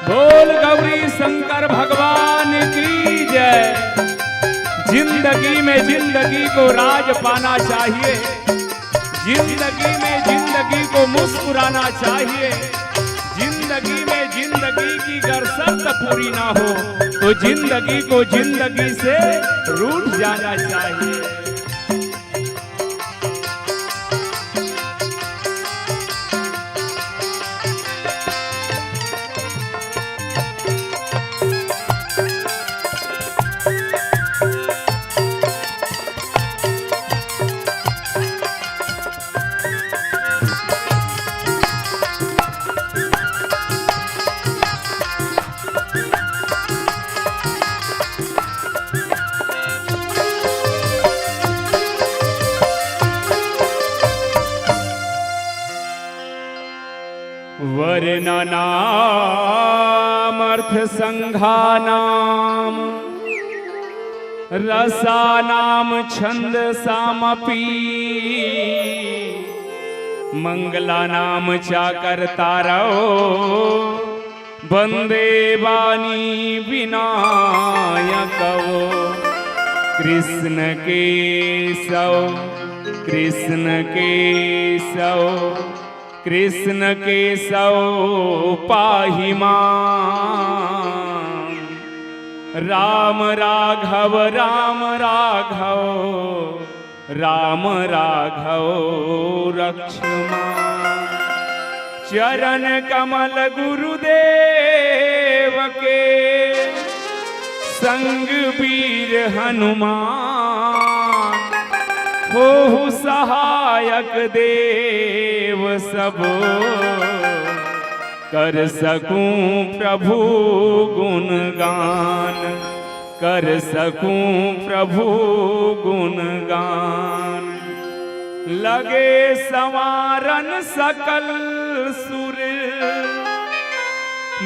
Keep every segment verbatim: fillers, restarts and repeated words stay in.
बोल गौरी शंकर भगवान की जय। जिंदगी में जिंदगी को राज पाना चाहिए, जिंदगी में जिंदगी को मुस्कुराना चाहिए। जिंदगी में जिंदगी की अगर शर्त पूरी ना हो, तो जिंदगी को जिंदगी से रूठ जाना चाहिए। वर्णनामर्थसङ्घानां रसानां छन्दसामपि। मङ्गलानां चाकर्तारौ वन्दे वाणी विनायकौ। कृष्ण केशव, कृष्ण केशव, कृष्ण केशव पाहि मां। राम राघव, राम राघव, राम राघव रक्ष मां। चरण कमल गुरुदेव के, संग वीर हनुमान, होहु सहायक देव सब। कर सकूं प्रभु गुणगान, कर सकूं प्रभु गुणगान। लगे संवारन सकल सुर,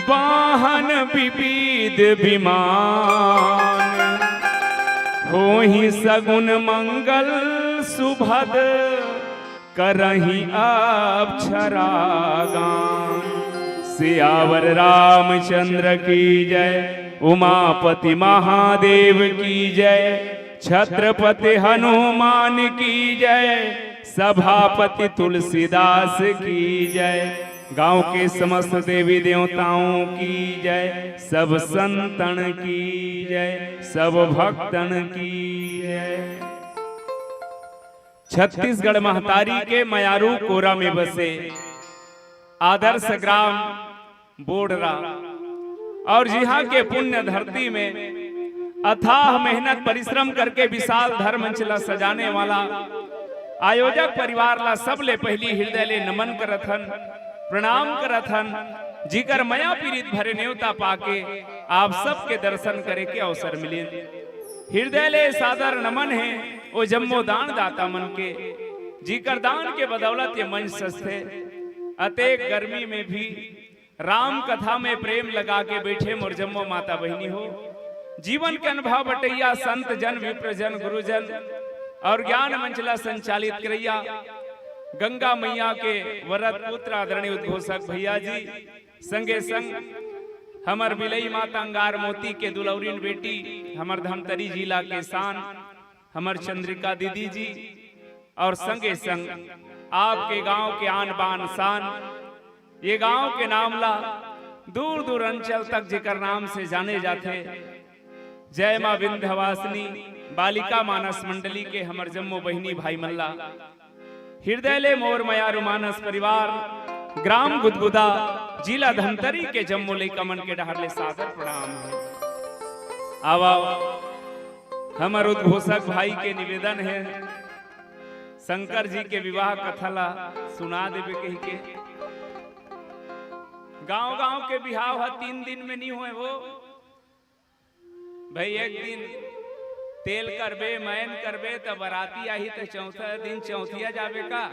वाहन विविध विमान। होहि सगुन मंगल सुभद, करहिं अक्षरा गान। सियावर रामचंद्र की जय, उमापति महादेव की जय, छत्रपति हनुमान की जय, सभापति तुलसीदास की जय। गांव के समस्त देवी देवताओं की जय, सब संतन की जय, सब भक्तन की जय। छत्तीसगढ़ महतारी के मयारू कोरा में बसे आदर्श ग्राम बोड़रा और जिहां के पुण्य धरती में अथाह मेहनत परिश्रम करके विशाल धर्म मंच ला सजाने वाला आयोजक परिवार ला सबले पहली हृदय ले नमन करत हन, प्रणाम करत हन, जिकर मया पीरित भरे नेवता पाके आप सबके दर्शन करे के अवसर मिलिन। हृदय ले सादर नमन हे ओ जम्मो दान दाता मन के, जिकर दान के बदौलत ये मंच सजथे। अतेक गर्मी में भी राम कथा में प्रेम लगा के बैठे मोर जम्मो माता बहिनी हो, जीवन के अनुभव बटैया संत जन, विप्र जन, गुरुजन और ज्ञान मंच ला संचालित करैया गंगा मैया के वरद पुत्र आदरणीय उद्घोषक भैया जी, संगे संग हमर बिलई माता अंगार मोती के दुलौरिन बेटी, हमर धमतरी जिला के शान, हमर चंद्रिका दीदी जी और संगे संग आपके गांव के आन बान शान, ये गांव के नाम ला दूर दूर अंचल तक जेकर नाम से जाने जाथे, जय मां विंध्यवासिनी बालिका मानस मंडली के हमर जम्मो बहिनी भाई मन ला हृदय ले मोर मयारू मानस परिवार, ग्राम गुदगुदा, जिला धमतरी के जम्मो लइका मन के डहर ले सादर प्रणाम हे। आवा, हमर उद्घोषक भाई के निवेदन हे, शंकर जी के विवाह कथा ला सुना देबे कहिके। गांव-गांव के बिहाव ह तीन दिन में नी होय वो। भाई, एक दिन तेल करबे, मैन करबे, त बराती आही, त चौथा दिन चौथिया जाबे का?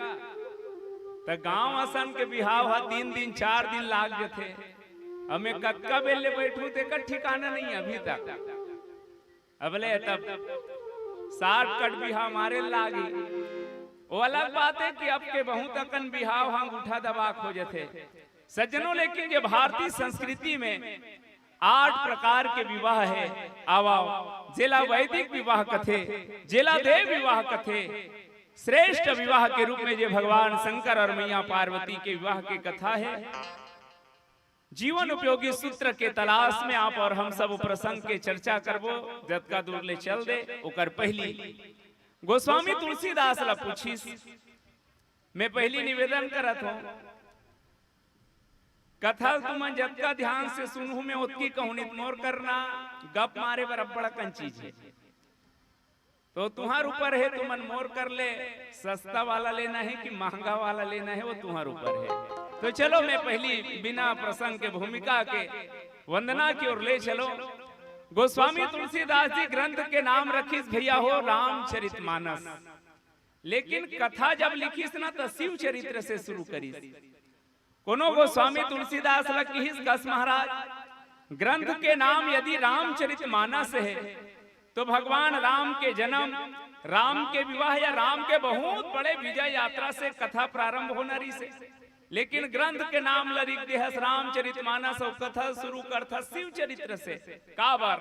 त गांव असन के बिहाव ह तीन दिन, चार दिन लाग जथे। अब मैं कतका बेर ले बैठूं, तेकर ठिकाना नहीं अभी तक। अबले तब shortcut बिहाव मारे लागी। वो अलग बात हे कि अब के बहुत अकन बिहाव ह अंगूठा दबा के हो जथे। सज्जनों, लेकिन जे भारतीय संस्कृति में आठ प्रकार के विवाह हे, आवा, जेला वैदिक विवाह कथे, जेला देव विवाह कथे, श्रेष्ठ विवाह के रूप में जे भगवान शंकर और मैया पार्वती के विवाह के कथा हे, जीवन उपयोगी सूत्र के तलाश में आप और हम सब प्रसंग के चर्चा करबो। जतका दूर ले चल दे, ओकर पहली गोस्वामी तुलसीदास ला पूछिस। मैं पहली निवेदन करत हूँ, कथा ल तुमन जतका ध्यान से सुनहू, मैं ओतकी कहूँ, नित मोर करना, गप मारे बर अब्बड़ अकन चीज हे। तो तुहर ऊपर हे, तुमन मोर कर ले, सस्ता वाला लेना हे कि महंगा वाला लेना हे, वो तुहर ऊपर हे। तो चलो, मैं पहली बिना प्रसंग के भूमिका के वंदना की ओर ले चलो। गोस्वामी तुलसीदास जी ग्रंथ के नाम रखिस भैया हो रामचरितमानस, लेकिन कथा जब लिखिस ना, तो शिव चरित्र से शुरू करिस। कोनो गोस्वामी तुलसीदास ल किहिस, कस महाराज, ग्रंथ के नाम यदि रामचरितमानस हे, तो भगवान राम के जन्म, राम के विवाह या राम के बहुत बड़े विजय यात्रा से कथा प्रारंभ होना रहिस हे। लेकिन ग्रंथ के नाम ल रिख देहस रामचरितमानस अउ कथा शुरू करथस शिव चरित्र से। काबर?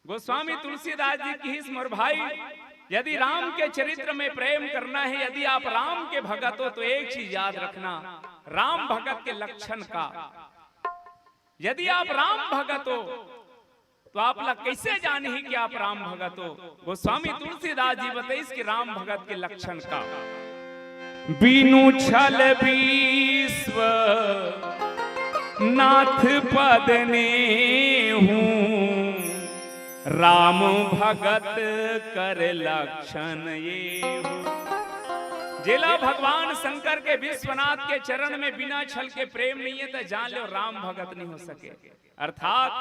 गोस्वामी तुलसीदास जी किहिस, मोर भाई, यदि राम के चरित्र में प्रेम करना हे, यदि आप राम के भगत हो, तो एक चीज याद रखना, राम भगत के लक्षण का। यदि आप राम भगत हो, तो आप ला कैसे जानही कि आप राम भगत हो? गोस्वामी तुलसीदास जी बताइस कि राम भगत के लक्षण का। बिनु छल विश्व नाथ पद नेहू, राम भगत कर लक्षण एहू। जेला भगवान शंकर के, विश्वनाथ के चरण में बिना छल के प्रेम नहीं हे, त जान लो राम भगत नहीं हो सके। अर्थात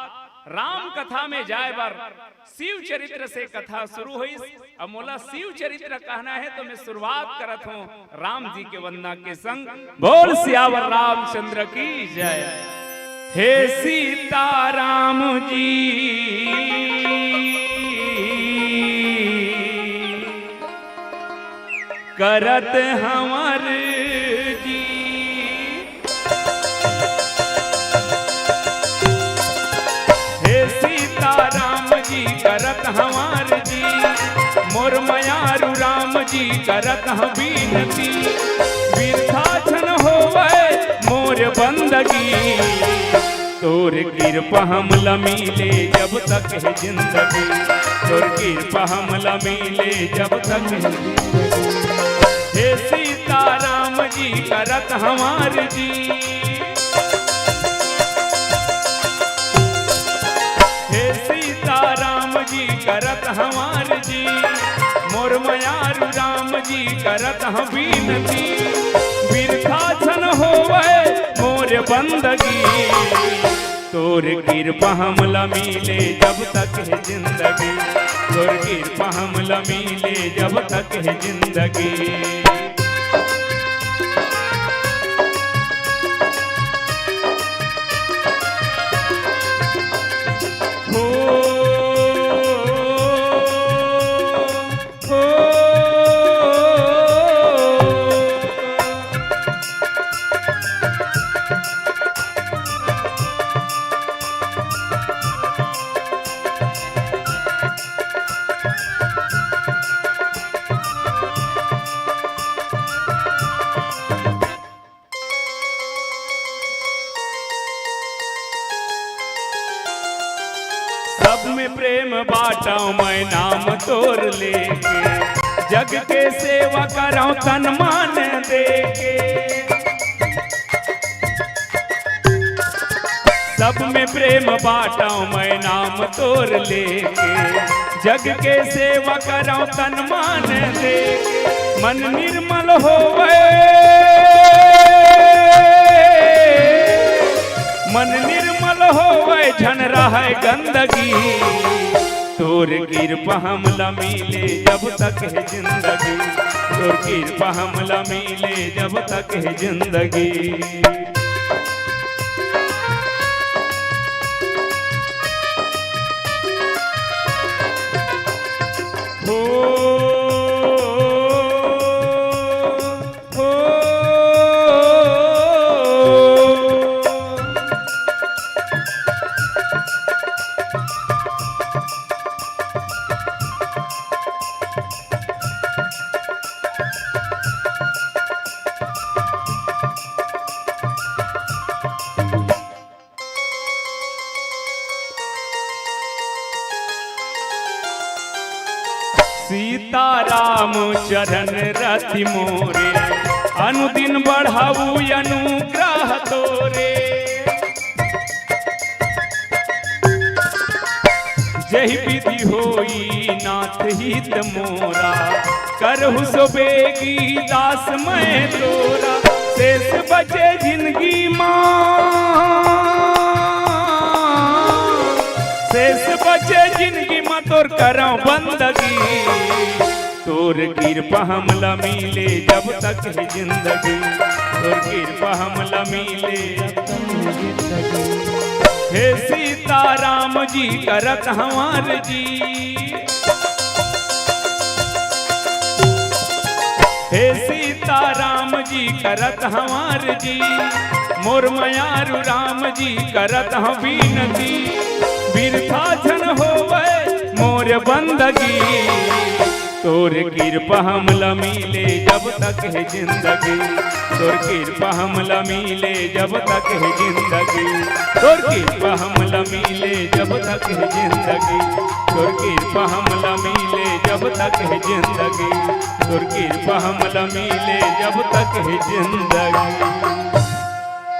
राम कथा में जाए बर शिव चरित्र से कथा शुरू होइस। अब मोला शिव चरित्र कहना हे, तो मैं शुरुआत करत हूँ राम जी के वंदना के संग। बोल सियावर रामचंद्र की जय। हे सीताराम जी करत हंवर जी। हे सीताराम जी करत हंवर जी, मोर मयारू राम जी करत हंव बिनती, बिरथा झन होवय मोर बंदगी। तोर किरपा हमला मिले जब तक हे जिंदगी, तोर किरपा हमला मिले जब तक हे जिंदगी। हे सीताराम जी करत हंवर जी, हे सीताराम जी करत हंवर जी, मोर मयारू राम जी करत हंव बिनती, बिरथा झन होवय मोर बंदगी। तोर किरपा हमला मिले जब तक हे जिंदगी, तोर किरपा हमला मिले जब तक हे जिंदगी। हो, हो। सब में प्रेम बांटव मैं नाम तोर लेके, जग के सेवा करव तन मन देके। सब में प्रेम बांटव मैं नाम तोर लेके, जग के सेवा करव तन मन देके। मन निर्मल होवय, मन निर्मल होवय, झन रहय गंदगी। तोर किरपा हमला मिले जब तक हे जिंदगी, तोर किरपा हमला मिले जब तक हे जिंदगी। हो, हो। सीताराम चरण रति मोरे, अनुदिन बढ़ाऊ अनुग्रह तोरे। जहि विधि होई नाथ हित मोरा, करहु सो बेगी दास मैं तोरा। शेष बचे जिनगी मा, शेष बचे जिनगी मा तोर करौं बंदगी। तोर किरपा हमला मिले जब तक हे जिंदगी, तोर किरपा हमला मिले। हे सीताराम जी करत हंव अरजी, हे सीताराम जी करत हंव अरजी, मोर मयारू राम जी करत हंव बिनती, बिरथा झन होवय मोर बंदगी। तोर किरपा हमला मिले जब तक हे जिंदगी, तोर किरपा हमला मिले जब तक हे जिंदगी, तोर किरपा हमला मिले जब तक हे जिंदगी, तोर किरपा हमला मिले जब तक हे जिंदगी, तोर किरपा हमला मिले जब तक हे जिंदगी।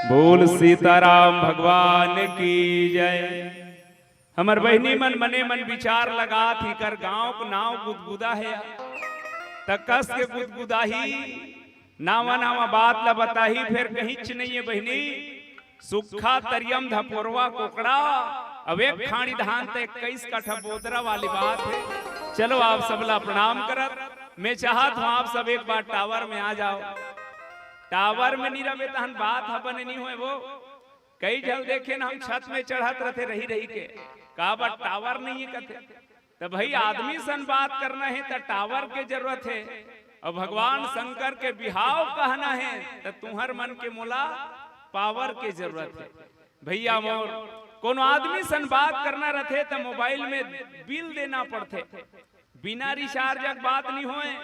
बोल सीताराम भगवान की जय। हमर बहिनी मन मने मन विचार लगात हे, एकर गांव के नाव गुदगुदा हे, त कस के गुदगुदाही, नावा नावा बात ला बताही, फेर कहींच नइये बहिनी। सुक्खा तरियम धपोरवा कोकड़ा, अब एक खांड़ी धान त इक्कीस कठा बोदरा वाली बात हे। चलो आप सब ला प्रणाम करत, मैं चाहत हंव आप सब एक बार टावर में आ जाव। टावर में नइ रबे तहन बात ह बने नइ होय वो। कई झन देखे न हम छत में चढ़त रथे रहि रहि के, काबर टावर नइये कथे। त भई आदमी सन बात करना हे त टावर के जरूरत हे, अउ भगवान शंकर के बिहाव कहना हे त तुंहर मन के मोला पावर के जरूरत हे। भइया मोर, कोनो आदमी सन बात करना रथे त मोबाइल में बिल देना पड़थे, बिना रिचार्ज के बात नइ होय।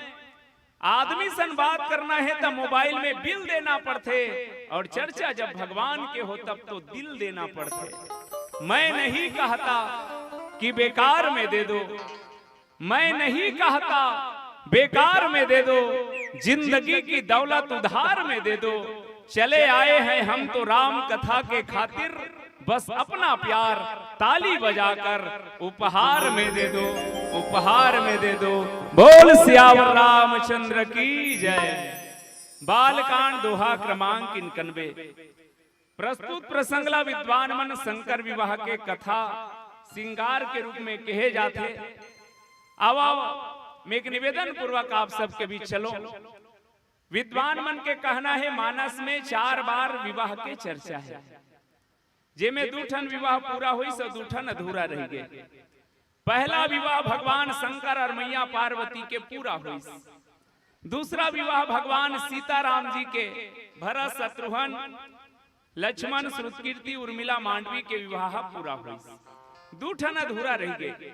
आदमी सन बात करना हे त मोबाइल में बिल देना पड़थे, अउ चर्चा जब भगवान के हो तब तो दिल देना पड़थे। मैं नहीं कहता कि बेकार में दे दो, मैं नहीं कहता बेकार में दे दो, जिंदगी की दौलत उधार में दे दो। चले आए हैं हम तो राम कथा के खातिर, बस अपना प्यार ताली बजाकर उपहार में दे दो, उपहार में दे दो। बोल सियावर रामचंद्र की जय। बालकांड दोहा क्रमांक इक्यानवे। प्रस्तुत प्रसंग ला विद्वान मन शंकर विवाह के कथा श्रृंगार के रूप में कहे जाथे। आवा, मैं एक निवेदन पूर्वक आप सबके बीच चलो। विद्वान मन के कहना हे, मानस में चार बार विवाह के चर्चा हे, जेमे दू ठन विवाह पूरा होइस अउ दू ठन अधूरा रहि गे। पहला विवाह भगवान शंकर अउ मैया पार्वती के पूरा होइस। दूसरा विवाह भगवान सीताराम जी के, भरत शत्रुघ्न, लक्ष्मण श्रुतकीर्ति उर्मिला मांडवी के विवाह पूरा होइस। दू ठन अधूरा रहि गे।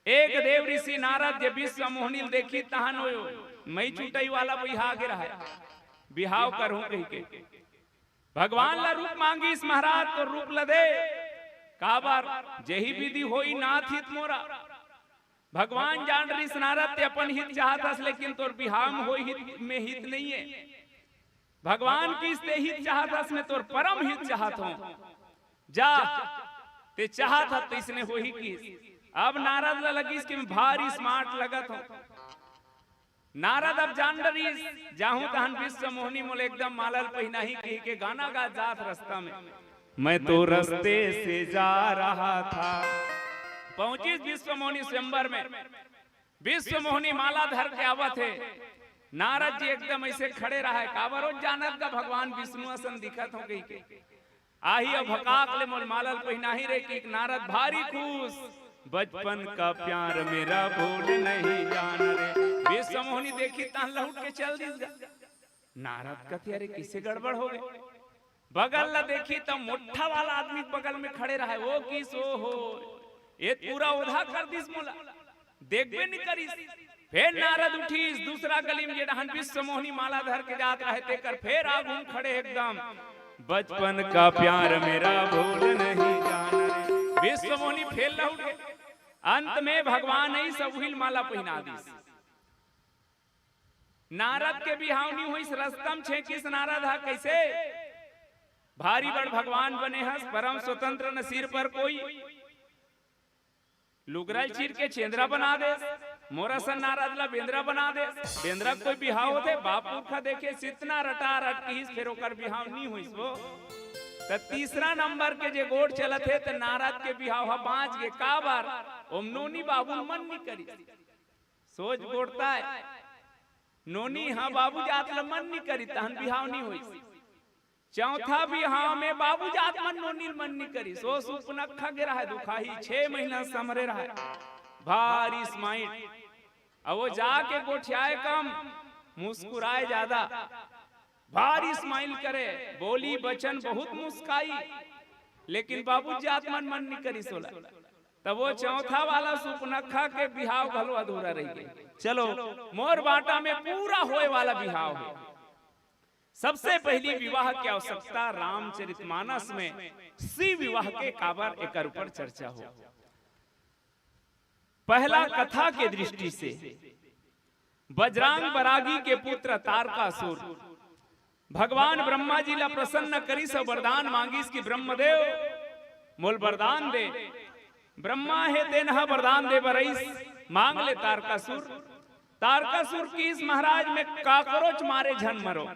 एक देव ऋषि नारद जे विश्व मोहनी ल देखिस तहन ओयो मई चुटई वाला बइहा आगे रहय, बिहाव करहूं कहिके। भगवान ला रूप मांगिस महाराज, तो रूप ल दे। काबर? जेही विधि होई नाथ हित मोरा। भगवान जान रिस नारद, ते अपन हित चाहत हस, लेकिन तोर बिहाव में होई हित में हित नइये। भगवान किस ते हित चाहत हस, मैं तोर परम हित चाहत हंव। जा, ते चाहत हस तइसने होही किस। अब नारद ला लगिस कि मैं भारी smart लगत हंव। नारद अब जान डरिस, जाहूं तहन विश्व मोहनी मोला एकदम माला ल पहिनाही कहिके गाना गात जात रस्ता में। मैं तो रस्ते से जा रहा था। पहुंचिस विश्व मोहनी स्वयंवर में। विश्व मोहनी माला धर के आवत हे। नारद जी एकदम अइसे खड़े रहय, काबर ओ जानत गा भगवान विष्णु असन दिखत हंव कहिके। आही अउ भकाक ले मोला माला ल पहिनाही रे, कि नारद भारी खुश। बचपन का प्यार मेरा भूल नहीं जाना रे। विश्व मोहनी देखिस तहन लहुट के चल दिस गा। नारद कथे, अरे कइसे गड़बड़ होगे? बगल ला देखिस त मोट्ठा वाला आदमी बगल में खड़े रहय, ओ किस, ओ हो, ए पूरा ओधा कर दिस मोला। देखबे नइ करिस। फेर नारद उठिस, दूसरा गली में जे डहन विश्व मोहनी माला धर के जात रहय, तेकर फेर आगू में खड़े एकदम। बचपन का प्यार मेरा भूल नहीं जाना रे। विश्व मोहनी फेर लहुट गे। अंत में भगवान अइस अउ उही ल माला पहिना दिस। नारद के बिहाव नी होइस, रस्ता म छेंकिस नारद हा। कइसे? भारी बड़ भगवान बने हस, परम स्वतंत्र न सिर पर कोई। लुगरा ल चीर के चेंदरा बना देस, मोर असन नारद ला बेंदरा बना देस। बेंदरा के कोई बिहाव होथे? बाप पुरखा देखे, सितना रटा रट किहिस, फेर ओकर बिहाव नी होइस वो। त तीसरा नंबर के जे गोठ चलत हे, त नारद के बिहाव ह बाँच गे। काबर? ओम नोनी बाबू मन नी करिस। सोच गोठता हे, नोनी हा बाबू जात ला मन नी करिस, तहन बिहाव नी होइस। चौथा बिहाव में बाबू जात मन नोनी ल मन नी करिस। ओ सुपनखा गे रहय दुखाही, छे महीना समरे रहय, भारी स्माइल। अब वो जाके गोठियाए कम, मुस्कुराए ज्यादा, भारी स्माइल करे, बोली बचन बहुत मुस्काई, लेकिन बाबू जात मन मन नी करिस ओला। तब वो चौथा वाला सुपनखा के बिहाव घलो अधूरा रहि गे। चलो, मोर बाँटा में पूरा होए वाला बिहाव हे। सबसे पहिली विवाह के आवश्यकता रामचरितमानस में शिव विवाह के काबर, एकर ऊपर चर्चा हो। पहला कथा के दृष्टि से बजरांग बरागी के पुत्र तारकासुर भगवान ब्रह्मा जी ला प्रसन्न करिस अउ वरदान मांगिस कि ब्रह्मदेव मोल वरदान दे। ब्रह्मा हे तेन ह वरदान दे बर आइस, मांग ले तारकासुर। तारकासुर किहिस महाराज मैं काकरोच मारे झन मरों।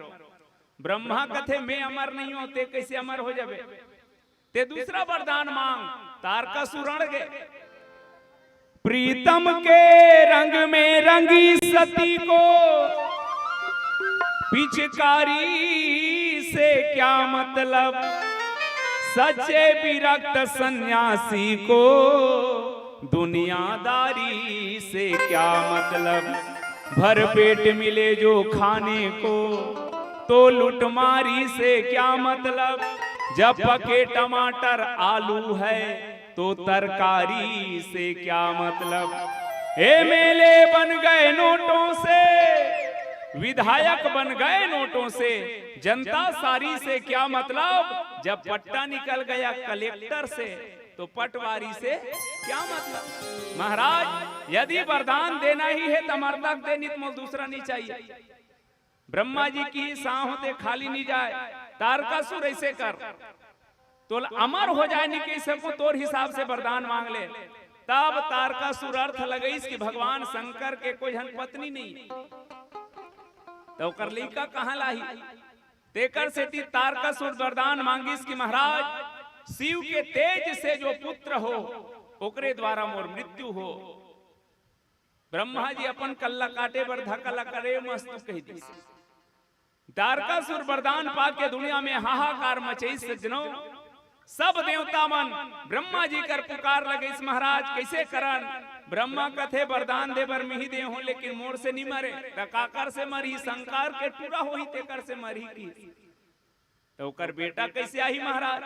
ब्रह्मा कथे मैं अमर नहीं हों, ते कइसे अमर हो जाबे? ते दूसरा वरदान मांग। तारकासुर अड़ गे। प्रीतम के रंग में रंगी सती को पिचकारी से क्या मतलब, सच्चे विरक्त सन्यासी को दुनियादारी से क्या मतलब, भर पेट मिले जो खाने को तो लुटमारी से क्या मतलब, जब पके टमाटर आलू है तो तरकारी से क्या मतलब। एमएलए बन गए नोटों से, विधायक बन गए नोटों से, जनता सारी से क्या मतलब, जब पट्टा निकल गया कलेक्टर से तो पटवारी से क्या मतलब। महाराज, यदि वरदान देना ही है तो मरदा के दे, नहीं तो मोल दूसरा नहीं चाहिए। ब्रह्मा जी किहिस साँव ते खाली नहीं जाए। तारकासुर, ऐसे कर, तोला अमर हो जाए नहीं कहि सकूं, तोर हिसाब से वरदान मांग ले। तब तारकासुर अर्थ लगइस कि भगवान शंकर के कोई झन पत्नी नहीं, त ओकर लइका कहाँ लाही? तेकर सेती तारकासुर वरदान मांगिस कि महाराज, शिव के तेज से जो पुत्र हो, ओकरे द्वारा मोर मृत्यु हो। ब्रह्मा जी अपन कल्ला काटे बर धक्का ला करे, मस्त कहि दिस। तारकासुर वरदान पाके दुनिया में हाहाकार मचइस सज्जनों। सब देवता मन ब्रह्मा जी कर पुकार लगइस, महाराज कइसे करन? ब्रह्मा कथे, वरदान दे बर मिही दे हों, लेकिन मोर से नी मरे, त काकर से मरही? शंकर के टूरा होही, तेकर से मरही कि। त ओकर बेटा कइसे आही महाराज?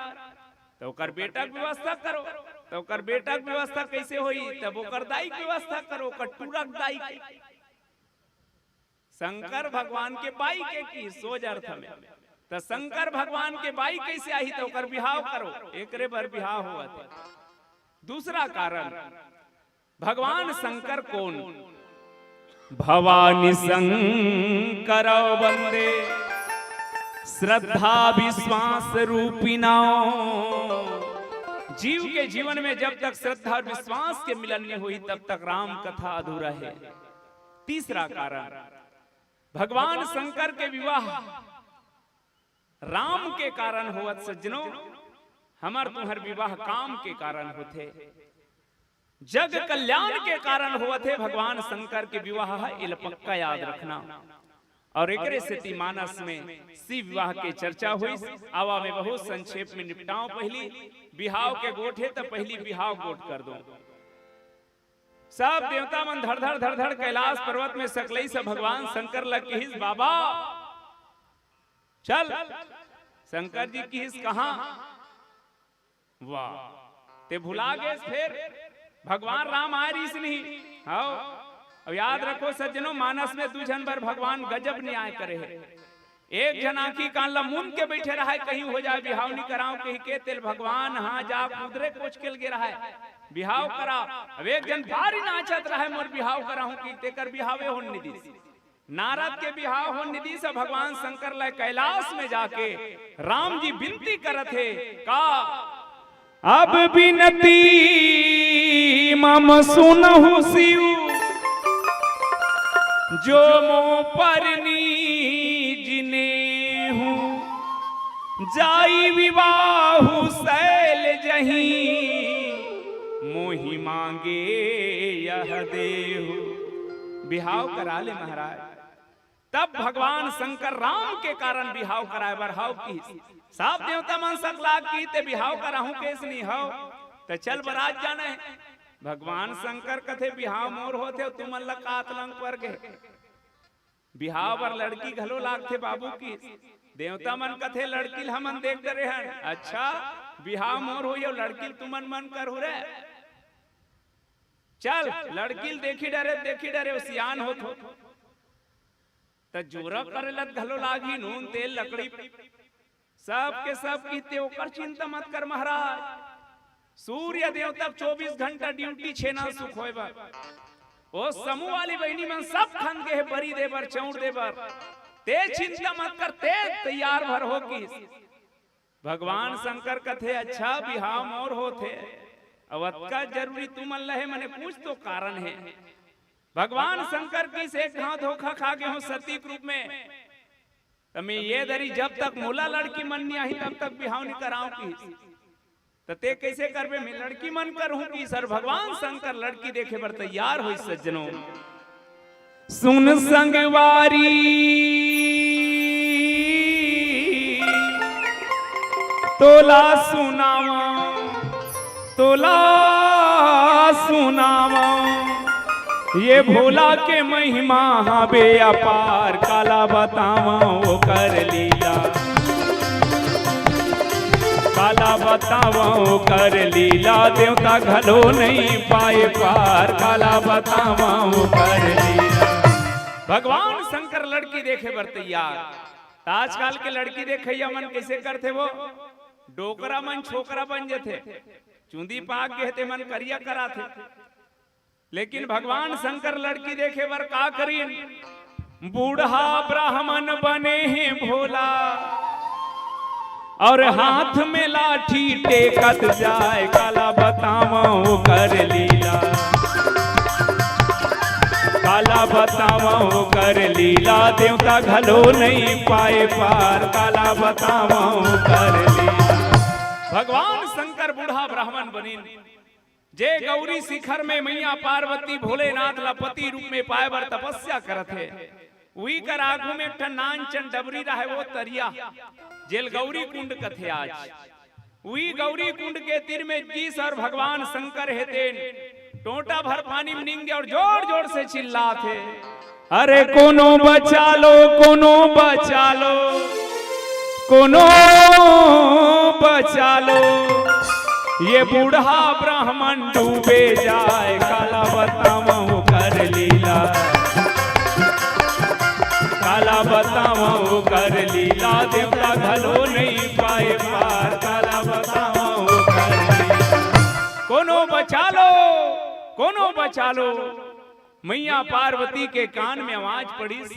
त ओकर बेटा के व्यवस्था करो। त ओकर बेटा के व्यवस्था कइसे होही? तब ओकर दाई के व्यवस्था करो, ओकर टूरा के दाई के। शंकर भगवान के बाई के किहिस सोझ अर्थ में। त शंकर भगवान के बाई कइसे आही? त ओकर बिहाव करो, एकरे बर बिहाव होवत हे। दूसरा कारण, भगवान शंकर कोन? भवानी शंकर वंदे श्रद्धा विश्वास रूपिणौ। जीव के जीवन में जब तक श्रद्धा और विश्वास के मिलन नहीं होही, तब तक राम कथा अधूरा हे। तीसरा कारण, भगवान शंकर के विवाह राम के कारण होवत सज्जनों, हमर तुंहर विवाह काम के कारण होथे। जग कल्याण के कारण होवत हे भगवान शंकर के विवाह हे, एला पक्का याद रखना। और एकरे सेती मानस में शिव विवाह के चर्चा होइस। आवा मैं बहुत संक्षेप में निपटाऊं, पहिली बिहाव के गोठ हे त पहिली बिहाव गोठ कर दूं। सब देवता मन धड़ धड़ धड़ धड़ कैलाश पर्वत में सकलइस, भगवान शंकर ला किहिस, बाबा चल। शंकर जी किहिस, कहाँ? वाह, ते भुला गेस फेर? भगवान राम आय रिहिस नहीं? हव। अब याद रखो सज्जनों, मानस में दू झन बर भगवान गजब न्याय करे हे। एक झन आंखी कान ला मूंद के बइठे रहय, कहीं हो जाय बिहाव नी करावं कहिके, तेला भगवान हा जा कुदरे कोचके ल गे रहय, बिहाव करा। अब एक झन भारी नाचत रहय, मोर बिहाव कराहूं कहि, तेकर बिहावे होन नी दिस। नारद के बिहाव होन निदिस भगवान शंकर ल कैलाश में जाके राम जी बिनती करत हे का, अब बिनती मम सुनहु शिव, जो मोह परनी जिनेहु, जाई विवाहु शैल जही, मोहि मांगे यह देहु। बिहाव करा ले महाराज। तब भगवान शंकर राम के कारण बिहाव कराए बर हव किहिस। सब देवता मन सकलाग किहिस ते बिहाव कराहूं कहिस, नइ हव, त चल बरात जाना हे। भगवान शंकर कथे, बिहाव मोर होथे, तुमन ला का तलंग पर गे। बिहाव बर लड़की घलो लागथे बाबू किहिस। देवता मन कथे, लड़की ल हमन देख डरे हन। अच्छा, बिहाव मोर होही अउ लड़की ल तुमन मन करहू रे। चल, लड़की ल देखी डरे, देखी डरे, ओ सियान होत हो। त जोरा करे ल त घलो लागही, नून, तेल, लकड़ी, सब के सब किहिस ते ओकर चिंता मत कर महाराज। सूर्य देवता चौबीस घंटा ड्यूटी, छेना सुख होय बर। ओ समूह वाली बहिनी मन सब खन गे हे बरी दे बर, चौंर दे बर। ते चिंता मत कर, ते तैयार भर हो किहिस। भगवान शंकर कथे, अच्छा, बिहाव मोर होथे, अउ अतका जरूरी तुमन ल हे, मने कुछ तो कारण हे। भगवान शंकर किहिस एक घांव धोखा खा गे हों सती के रूप में, त मैं ये दरी जब तक मोला लड़की मन नइ आही, तब तक बिहाव नइ करांव किहिस। त ते कइसे करबे? मैं लड़की मन करहूं किहिस। भगवान शंकर लड़की देखे बर तैयार होइस सज्जनों। सुन संगवारी, तोला सुनावंव, तोला सुनावंव, ये भोला के महिमा हवे अपार, काला बतावंव ओकर लीला, काला बतावंव ओकर लीला, देवता घलो नइ पाए पार, काला बतावंव ओकर लीला। भगवान शंकर लड़की देखे बर तैयार। त आजकल के लड़की देखइया मन कइसे करथे वो? डोकरा मन छोकरा बन जथे, चुंदी पाक गे हे ते मन करिया कराथे। लेकिन भगवान शंकर लड़की देखे बर का करिन? बूढ़ा ब्राह्मण बने हे भोला, अउ हाथ में लाठी टेकत जाय, काला बतावंव ओकर लीला, काला बतावंव ओकर लीला, देवता घलो नइ पाए पार, काला बतावंव ओकर लीला। भगवान शंकर बूढ़ा ब्राह्मण बनिन, जे गौरी शिखर में मैया पार्वती भोलेनाथ ला पति रूप में पाए बर तपस्या करत हे। उही कर आगू में एक ठन नानचन डबरी रहय, वो तरिया, जेल गौरी कुंड कथे आज। उही गौरी कुंड के तीर में गिस अउ भगवान शंकर हे तेन टोंटा भर पानी में निंगे अउ जोर जोर से चिल्लात हे, अरे कोनो बचा लो, कोनो बचा लो, कोनो बचा लो, ये बूढ़ा ब्राह्मण डूबे जाय, काला बतावंव ओकर लीला, काला बतावंव ओकर लीला, देवता घलो नइ पाए पार, काला बतावंव ओकर लीला। कोनो बचा लो, कोनो बचा लो। मैया पार्वती के कान में आवाज पड़िस।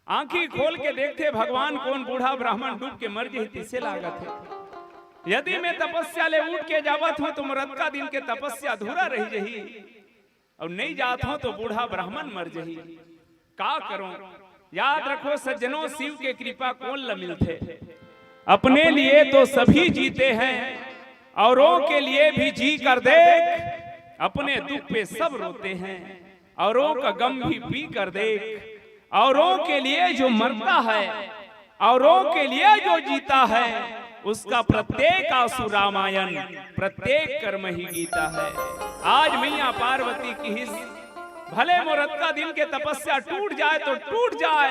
आंखी खोल के देखथे भगवान, कोन बूढ़ा ब्राह्मण डूब के मर जही तइसे लागत हे। यदि मैं तपस्या ले उठ के जावत हों त मोर अतका दिन के तपस्या अधूरा रहि जही, अउ नइ जात हों त बूढ़ा ब्राह्मण मर जही। का करों? याद रखो सज्जनों, शिव के कृपा कोन ल मिलथे? अपने लिए तो सभी जीते हैं, औरों के लिए भी जी कर देख, अपने दुख पे सब रोते हैं, औरों का गम भी पी कर देख। औरों के लिए जो मरता है, औरों के लिए जो जीता है, उसका प्रत्येक आंसू रामायण, प्रत्येक कर्म ही गीता है। आज मैया पार्वती किहिस, भले मोर अतका दिन के तपस्या टूट जाय त टूट जाय,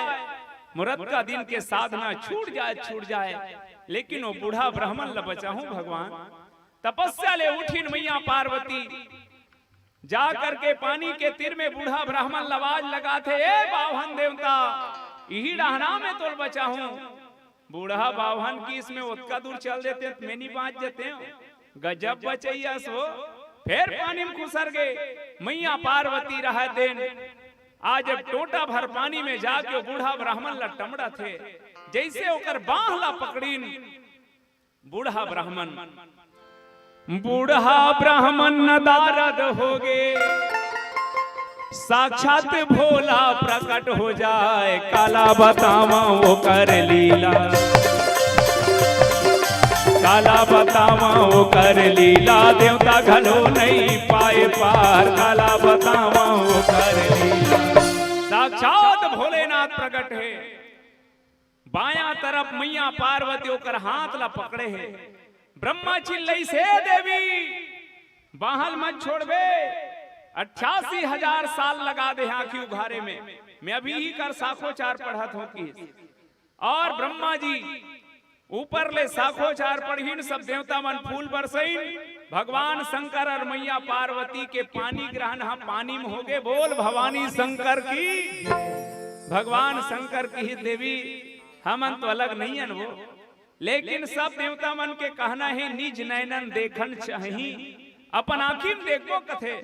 मोर अतका दिन के साधना छूट जाय त छूट जाय, लेकिन ओ बूढ़ा ब्राह्मण ल बचाहूं भगवान। तपस्या ले उठिन मैया पार्वती, जा करके पानी के तीर में बूढ़ा ब्राह्मण ल आवाज लगाथे, ए बाभन देवता, इही डहना में तोल बचाहूं। बूढ़ा बाभन किहिस, मैं ओतका दूर चल देतेंव त मैं नइ बांच जतेंव। गजब बचइया अस वो। फेर पानी में खुसर गे। मैया पार्वती रहय तेन आज जब टोंटा भर पानी में जाके वो बूढ़ा ब्राह्मण ला टमड़त हे, जइसे ओकर बांह ला पकड़िन, बूढ़ा ब्राह्मण, बूढ़ा ब्राह्मण नदारद होगे, साक्षात भोला प्रकट हो जाय, काला बतावं ओकर लीला, काला बतावं ओकर लीला, देवता घलो नइ पाय पार, काला बतावं ओकर लीला। साक्षात भोलेनाथ प्रकट हे। बायां तरफ मैया पार्वती ओकर हाथ ला पकड़े हे। ब्रह्मा चिल्लाइस, "हे देवी, बांह ल मत छोड़बे, अट्ठासी हजार साल लगा दे आंखी उघारे में, मैं अभी ही कर साखोचार पढ़त हों," किहिस। और ब्रह्मा जी ऊपर ले साखोचार पढ़िन, सब देवता मन फूल बरसइन, भगवान शंकर और मैया पार्वती के पानी ग्रहण ह पानी में होगे। बोल भवानी शंकर की। भगवान शंकर किहिस, देवी, हमन तो अलग नइ अन वो, लेकिन सब देवता मन के कहना हे, निज नैनन देखन चाही, अपन आंखी में देखबो कथे,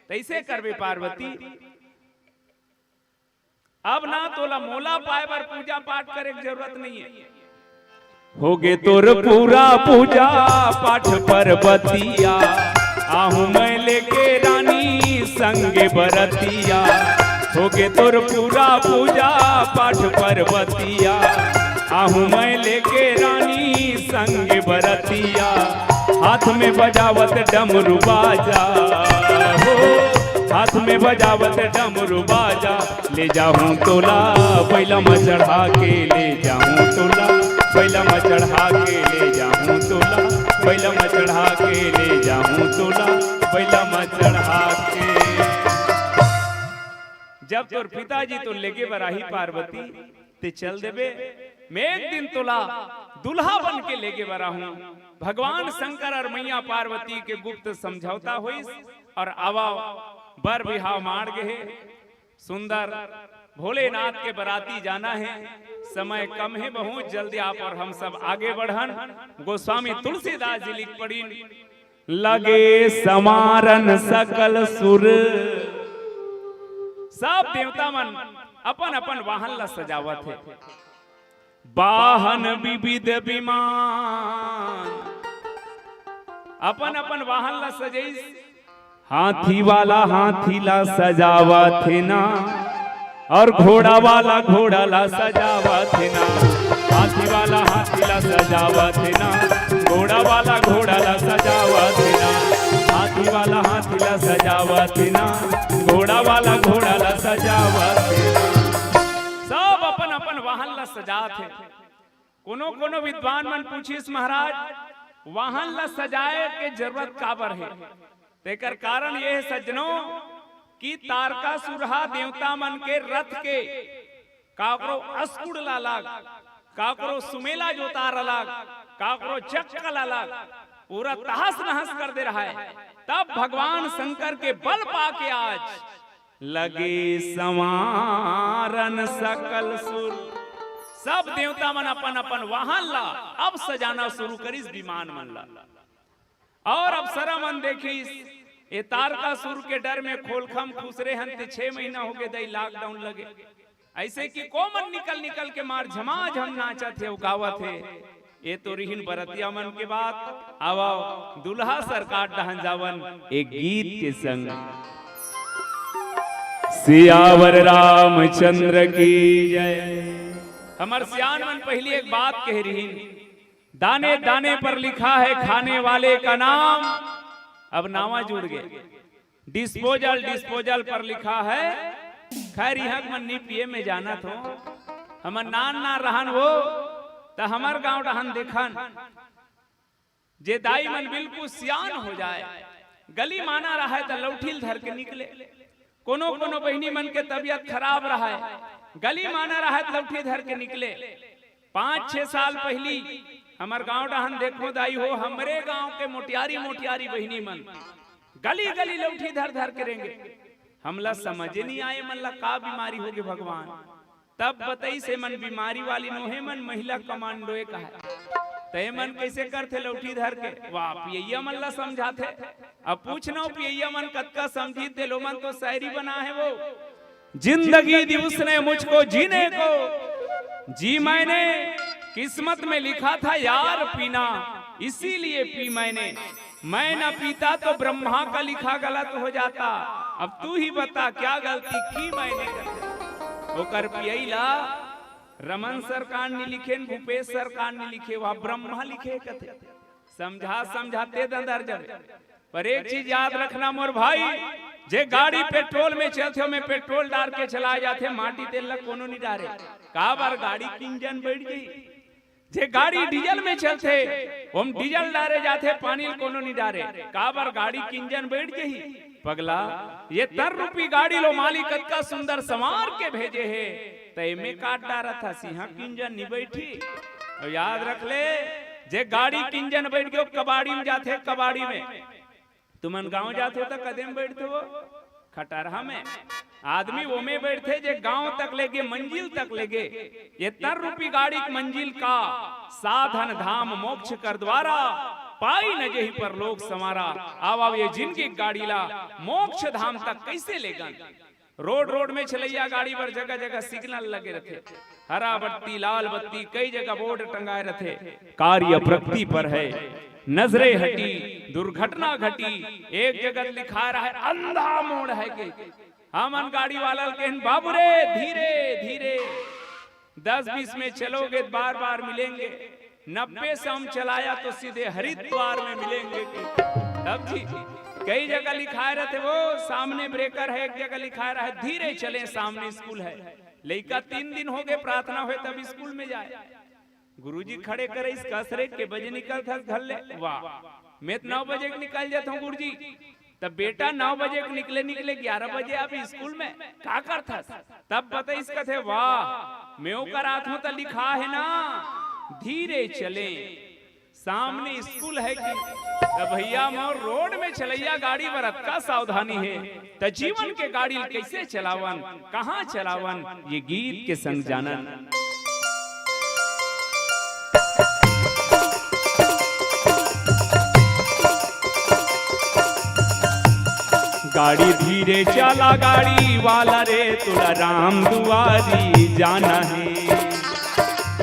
तइसे करबे पार्वती। अब ना तोला मोला पाए बर पूजा पाठ करे के जरूरत नइ हे। होगे तोर पूरा पूजा पाठ परबतिया, आहूं मैं लेके रानी संगे बरतिया। होगे तोर पूरा पूजा पाठ परबतिया, आहूं मैं लेके रानी संगे बरतिया। हाथ में बजावत डमरू बाजा हो, हाथ में बजावत डमरू बाजा, ले जाहूं तोला बइला म चढ़ा के, ले जाहूं तोला बइला म चढ़ा के, ले जाहूं तोला बइला म चढ़ा के, ले जाहूं तोला बइला म चढ़ा के। जब तोर पिताजी तो लेगे बर आही पार्वती, ते चल देबे, मैं एक दिन तोला दूल्हा बन के लेगे बर आहूं। भगवान शंकर और मैया पार्वती के गुप्त समझौता होइस और आवा बर बिहाव माड़ गे हे। सुंदर भोलेनाथ के बराती जाना हे, समय कम हे, बहुत जल्दी आप और हम सब आगे बढ़न। गोस्वामी तुलसीदास जी लिख पड़िन, लगे संवारन सकल सुर। सब देवता मन अपन अपन वाहन ला सजावत हे, वाहन विविध विमान, अपन अपन वाहन ला सजइस। हाथी वाला हाथी ला सजावत हे ना, और घोड़ा वाला घोड़ा ला सजावत हे ना। हाथी वाला हाथी ला सजावत हे ना, घोड़ा वाला घोड़ा ला सजावत हे ना। हाथी वाला हाथी ला सजावत हे ना, घोड़ा वाला घोड़ा ला सजावत हे ना। सब अपन अपन वाहन ला सजात हे। कोनो कोनो विद्वान मन पूछिस, महाराज, वाहन ला सजाए के जरूरत काबर हे? तेकर कारण ये हे सज्जनों कि तारकासुर हा देवता मन के रथ के काकरो अस्कुड़ ला अलग, काकरो सुमेला जोतार अलग, काकरो चक्का ला अलग, पूरा तहस नहस कर दे रहा हे। तब भगवान शंकर के बल पाके आज लगे संवारन सकल सुर। सब देवता मन अपन अपन वाहन ला अब सजाना शुरू करिस, विमान मन ला। और अप्सरा मन देखिस, ए तारकासुर के डर में खोलखम खुसरे हन, ते छह महीना होगे दई lockdown लगे। अइसे कि कोमन निकल निकल के मार झमाझम नाचत हे अउ गावत हे। ए तो रिहिन बरतिया मन के बात। आवव, दूल्हा सरकार डहन जावन एक गीत के संग। सियावर रामचंद्र की जय। हमर सियान मन पहिली एक बात कहे रिहिन, दाने दाने पर लिखा है खाने वाले का नाम। अब नावा जुड़ गे, disposal, disposal पर लिखा है। खैर, इहाँ के मन नी पिए में जानत हो, हमर नान नान रहन वो, त हमर गांव डहन देखन, जे दाई मन बिल्कुल सियान हो जाए, गली माना रहय त लौठी ल धर के निकले। कोनो कोनो बहिनी मन के तबियत खराब रहय, गली माना रहय त लौठी धर के निकले। पाँच छह साल पहिली हमर गांव डहन देखो दाई हो, हमरे गांव के मोटियारी मोटियारी बहिनी मन गली गली लौठी धर धर के रेंगे। हमला समझे नहीं आए, मन ला का बीमारी होगे भगवान। तब बतइस, "एमन बीमारी वाली नोहे, मन महिला कमांडो ए कहय।" त एमन कइसे करथे लौठी धर के? वाह, पियैया मन ला समझाथे। अब पूछ न, पियैया मन कतका समझी, तेलो मन तो शायरी बना हे वो। जिंदगी दी उसने मुझको जीने को जी मैंने, किस्मत में लिखा था यार पीना, इसीलिए पी मैंने। मैं ना पीता तो ब्रह्मा का लिखा गलत हो जाता। अब तू ही बता क्या गलती की मैंने। ओकर पियई ला रमन सरकार नी लिखे, भूपेश सरकार नी लिखे, वह ब्रह्मा लिखे कथे। समझा समझाते दंदर जब पर एक चीज याद रखना मोर भाई, जे गाड़ी पेट्रोल में चलथे, ओमे पेट्रोल डार के चलाए जाथे, माटी तेल ला कोनो नी डारे। काबर? गाड़ी के इंजन बैठ गई। जे गाड़ी डीजल में चलथे, ओम डीजल डारे जाथे, पानी ल कोनो नी डारे। काबर? गाड़ी के इंजन बैठ गई। पगला, ये तर रूपी गाड़ी लो मालिक कतका सुंदर संवार के भेजे हे, त एमे काट डारत हस, इहाँ के इंजन नी बैठी। अउ याद रख ले, जे गाड़ी के इंजन बैठ गयो, कबाड़ी में जाथे, कबाड़ी में। तुमन गांव जाथो त कदे म बैठथो? खटरहा में। आदमी ओमे बैठथे जे गांव तक लेगे, मंजिल तक लेगे। ये तर रूपी गाड़ी के मंजिल का साधन धाम मोक्ष कर द्वारा, पाई न जेहि परलोक संवारा। आव, आव, ये जिंदगी के गाड़ी ला मोक्ष धाम तक कैसे लेगन? रोड, रोड में चलैया गाड़ी बर जगह जगह सिग्नल लगे रथे। हरा बत्ती, लाल बत्ती, कई जगह बोर्ड टंगाए रथे। कार्य प्रगति पर है, नजरे हटी, दुर्घटना घटी। एक जगह लिखा रहा है, अंधा मोड़ है के। हमन गाड़ी वाला ल कहेन, "बाबू रे, धीरे, धीरे, दस बीस में चलोगे तो बार बार मिलेंगे।" नब्बे सौ में चलाया तो सीधे हरिद्वार में मिलेंगे। तब जी, कई जगह लिखाए रहते, वो सामने ब्रेकर है, एक जगह लिखाए रहा है, "धीरे चलें, सामने स्कूल है।" लइका तीन दिन हो गए प्रार्थना होए तब स्कूल में जाए। गुरुजी खड़े करे, इस कसरे के बजे निकलथस घर ले? वाह, मैं तो नौ बजे के निकल जाता हूँ गुरुजी। तब बेटा नौ बजे के निकले, निकले ग्यारह बजे अब स्कूल में का करथस? तब बताइस कथे, "वाह, मैं ओकर आत्मा त लिखा है ना, धीरे चले, सामने स्कूल है कि।" त भैया मोर, रोड में चलैया गाड़ी बर अतका सावधानी है, त जीवन के गाड़ी ल कैसे चलावन, कहाँ चलावन, ये गीत के संग जानन। गाड़ी धीरे चला गाड़ी वाला रे, तोला राम दुआरी जाना है।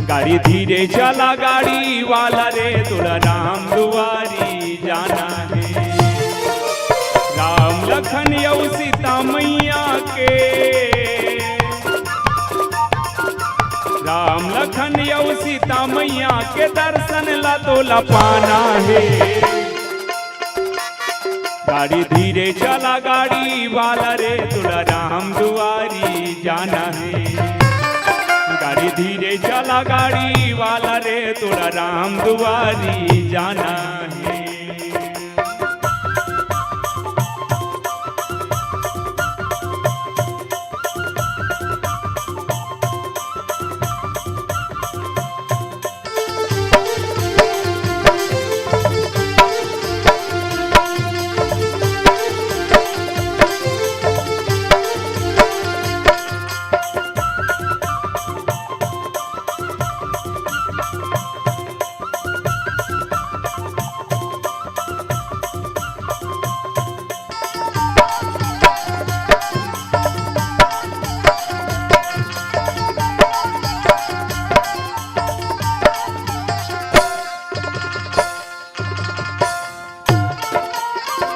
गाड़ी धीरे चला गाड़ी वाला रे, तोला राम दुआरी जाना है। राम लखन अउ सीता मैया के, राम लखन अउ सीता मैया के दर्शन ला तोला पाना है। गाड़ी धीरे चला गाड़ी वाला रे, तोला राम दुआरी जाना है। गाड़ी धीरे चला गाड़ी वाला रे, तोला राम दुआरी जाना है।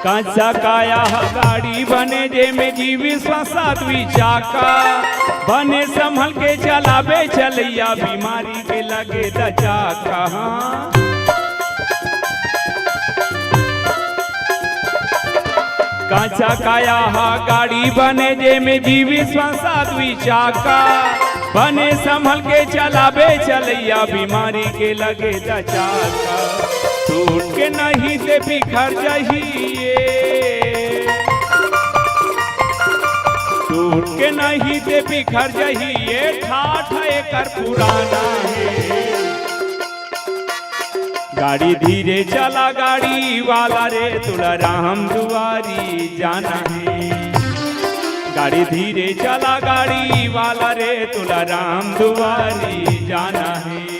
कांचा काया ह गाड़ी बने, जेमे जीविस सातवीं चाका। बने संभल के चलाबे चलैया, बीमारी के लगे त चाका। हाँ। कांचा काया ह गाड़ी बने, जेमे जीविस सातवीं चाका। बने संभल के चलाबे चलैया, बीमारी के लगे त चाका। टूट के नहीं ते बिखर जाही ये, टूट के नहीं ते बिखर जाही ये, ठाठ एकर पुराना है। गाड़ी धीरे चला गाड़ी वाला रे, तोला राम दुआरी जाना है। गाड़ी धीरे चला गाड़ी वाला रे, तोला राम दुआरी जाना है।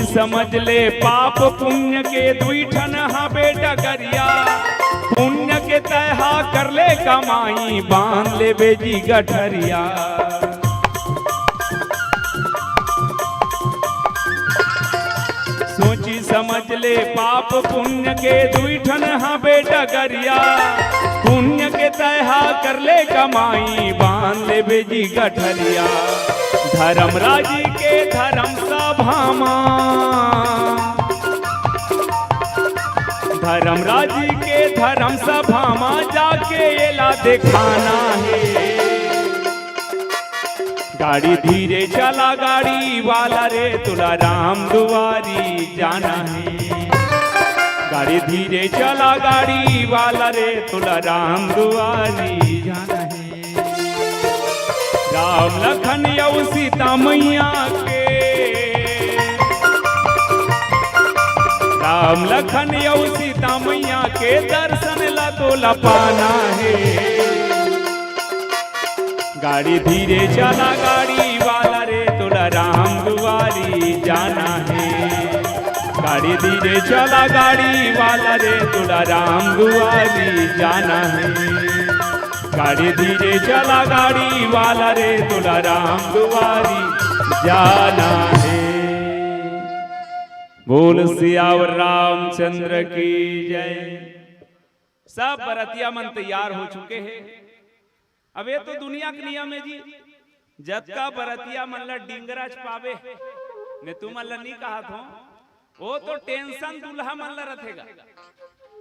समझ ले पाप पुण्य के दुई ठन हाबे डगरिया। पुण्य के तैहा कर ले कमाई, बांध लेबे जी गठरिया। सोची समझ ले पाप पुण्य के दुई ठन हाबे डगरिया। पुण्य के तैहा कर ले कमाई, बांध लेबे जी गठरिया। धर्मराजी के धर्म सभा मा, धर्मराजी के धर्म सभा मा जाके एला देखाना हे। गाड़ी धीरे चला गाड़ी वाला रे, तोला राम दुआरी जाना हे। गाड़ी धीरे चला गाड़ी वाला रे, तोला राम दुआरी जाना हे। राम लखन अउ सीता मैया के, राम लखन अउ सीता मैया के दर्शन ला तोला पाना हे। गाड़ी धीरे चला गाड़ी वाला रे, तोला राम दुआरी जाना हे। गाड़ी धीरे चला गाड़ी वाला रे, तोला राम दुआरी जाना हे। गाड़ी धीरे चला गाड़ी वाला रे, तोला राम दुआरी जाना हे। बोल सियावर रामचंद्र की जय। सब बरतिया मन तैयार हो चुके हे। अब ये तो दुनिया के नियम हे जी, जतका बरतिया मन ला डिंगरा च पावे, मैं तुमन ला नहीं कहत हों, वो तो टेंशन दूल्हा मन ला रथेगा।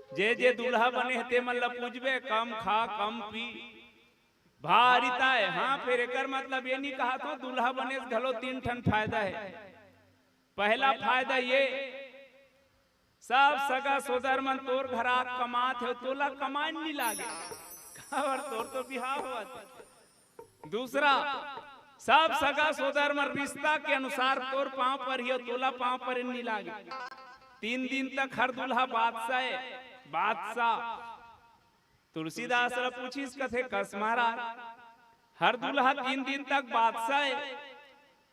जे जे दूल्हा बने हे ते मन ला पूछबे, कम खा कम पी, भारी ताय। हाँ, फिर एकर मतलब ये नहीं कहत हों, दूल्हा बने से घलो तीन ठन फायदा हे। पहला फायदा ये, सब सगा सोदर मन तोर घरा कमात हे, तोला कमाए नहीं लागे, काबर तोर तो बिहाव होवत। दूसरा, सब सगा सोदर मन रिश्ता के अनुसार तोर पांव पर ही, तोला पांव पर नहीं लागे। तीन दिन तक हर दूल्हा बादशाह हे, बादशाह। तुलसीदास ला पूछिस कथे, कस महाराज, हर दूल्हा तीन दिन तक बादशाह हे,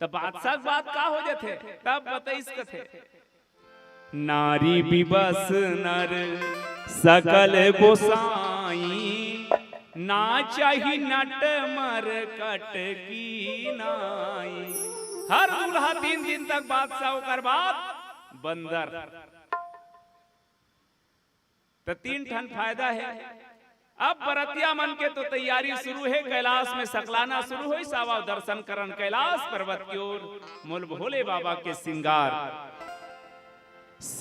त बादशाह के बाद का हो जाथे? तब बतइस कथे, नारी बिबस नर सकल गोसाई, ना चाही नट मरकट की नाई। हर दूल्हा तीन दिन तक बादशाह, ओकर बाद बंदर। त तीन ठन फायदा हे। अब बरतिया मन के तो तैयारी शुरू हे, कैलाश में सकलाना शुरू होइस, आवा दर्शन करन कैलाश पर्वत की ओर, मोल भोले बाबा के सिंगार।